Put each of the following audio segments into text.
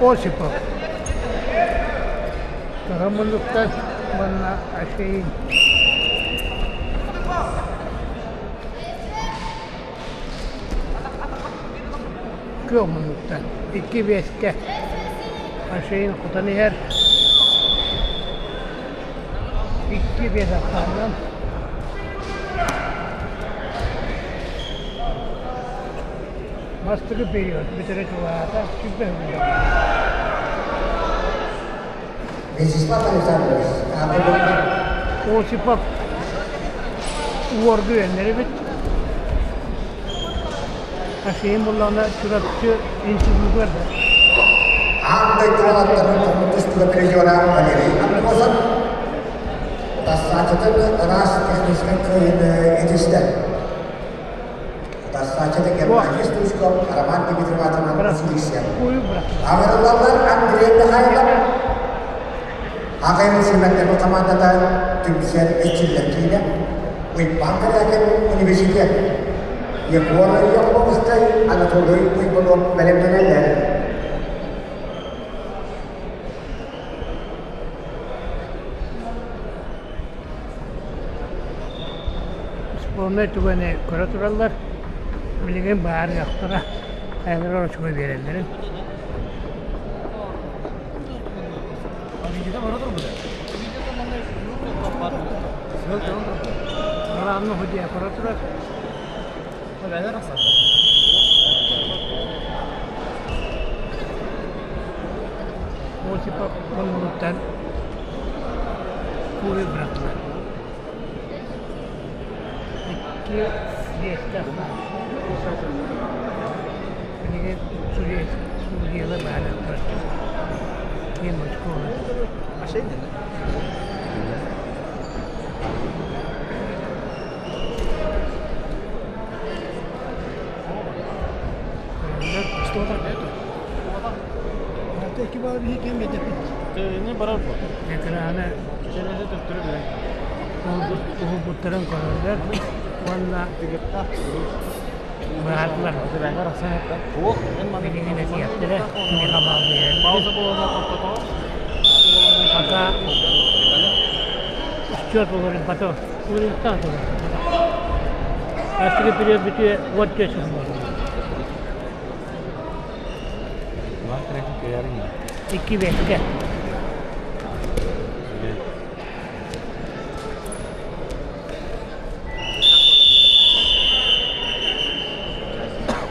Осипов. Кыһын муннуктан уонна Ашеин. Күөх муннуктан икки биэскэ Ашеин хотон иһэр. Икки биэс ахсаанынан Бастакы период бүтэрэ чугаһаата, сүүрбэ сылдьар. Вячеслав Александрович, Осипов уоргу үөннэрибит. Ашейин буллаҕына Чурапчы институтугар да. Аан дойду уолаттарын хоммут тустууга призера Валерий Андросов Тассаачытын ыраас техническэй кыайыыны итистэ. Тассаачыты Германия Стручков, Роман Дмитриев аатынан училище. Аҕырыллаллар Андрей Михайлов Аҕай Симэннэри командата түмсэр эрчиллэр киинэ Уйбаан Корякин университет Егор Яковскай Анатолий Уйбунов бэлэмнэнэллэр. Спорнай түгэни көрө тураллар. Билигин баарыахтара, хайалара очко биэрэллэрин. Главный судья көрө турар. Осипов муннугуттан куури бырахтылар. Икки биэстээх Билигин судьуйалар баарыахтара. Ким очко Экраны уһулбуттарын көрөллөр уонна быһаардылар. Билигин этиэхтэрэ кимиэхэ бааллыйарын. Пока счет уларыйбата уларыйыахтаах турар. Бастакы период бүтүө уон түөрт сыл буолла. Икки биэскэ.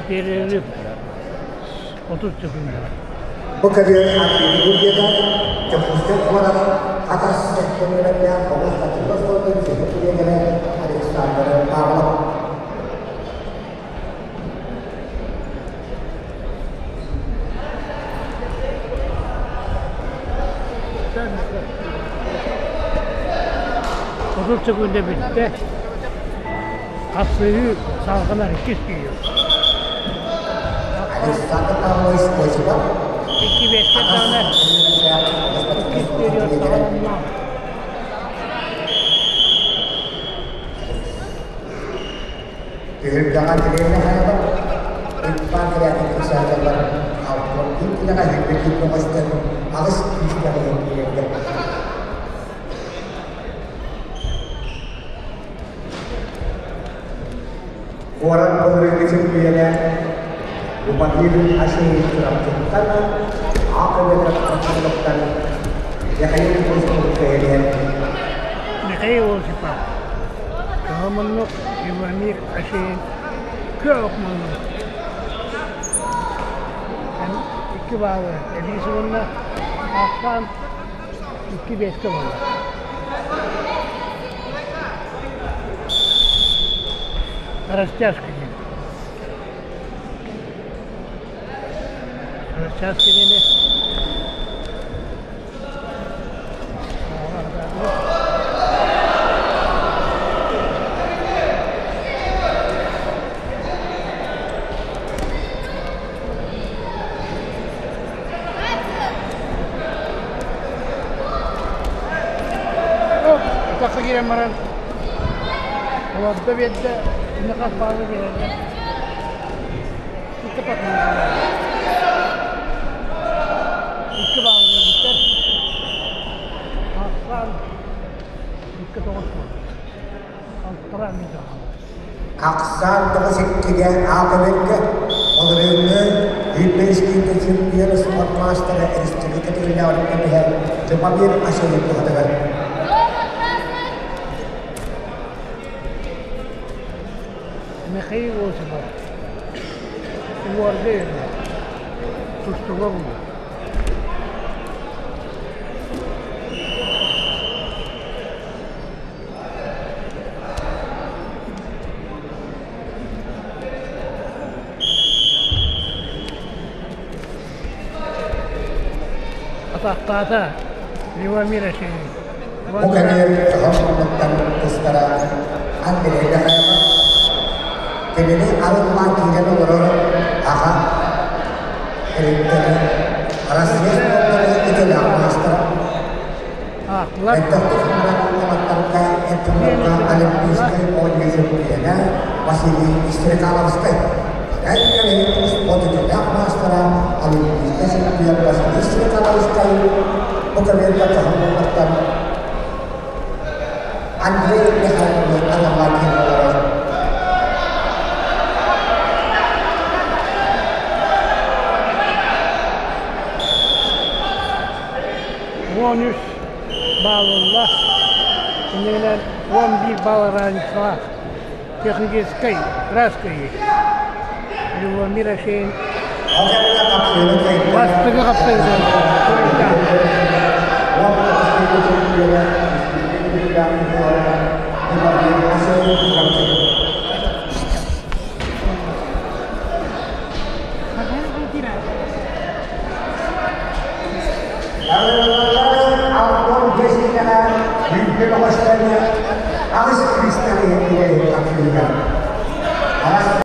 Перерыв 30 секунд. Бу көбүөр Санкт-Петербургга Дьокуускай куорат Хатас сэттэ оҕус спортивнай оскуолатын сүрүн тренерэ Александр Павлов. 30 секунда бүттэ. Хапсыһыы салҕанар иккис период. Александр Павлович Осипов Икки биэскэ Хатас даҕаны иккис период саҕаланна. Түһүлгэҕэ Андрей Михайлов, Уйбаан Корякин председателлэр Алтон киинэҕэ иһирбит көмөстөр аҕыс күүстээх иһин киирэргэ. Куорат былырыыҥҥы чөмпүйүөнэ Любомир Ашеев Чурапчыттан, Аакыбетов Антоновтан Михаил Осипов кэһэлиһэр. Михаил Осипов Кыһыл муннук Любомир Ашеев күөх муннук Икки баалы эбии сылынна ахсаан икки биэскэ буолла. Растяжка диэн. Растяжка диэни Тахса киирэн баран олордо биэрдэ, иннэ хас баалы биэрэллэр. Икки патынан. 9 2-гэ А көбүөргэ Былырыыҥҥы Юрпейскийгэ чемпион спорт маастара республика төгүллээҕин көмүһэ Жумабир Асеев туһатыгар. Михаил Осипов уорга үөрэнэр, тустууга булар. Атахтаата Любомир Ашеев. Бу кэмигэр саха омуктан тустара Андрей Михайлов кинини арыллаан киирэн олорор аҕа тэрилтэни Россия спортарын идэлээх маастара Аахтылар. Элбэхтик уолаттарга эрчимнэргэ Олимпийскай оонньуу чөмпүйүөнэ Василий Стрекаловскай, эр кэлин спорт идэлээх маастара Олимпийскай чемпион Василий Стрекаловскай бу көбүөргэ кыһыл Андрей Михайлович Аламатин олорор. 13 баллылла. Иннинэн 11 балл разницалаах. Техническай краска есть. Любомир Ашеин Ол кэмҥэ хапсыыны кыайда. бастакы хапсыыны Уонна бастакы чемпиона республика Любомир Ашеин Чурапчы. Антон Десикана бүлгө бөҕөстөрү аҕыс кристаллы иһиттилэр.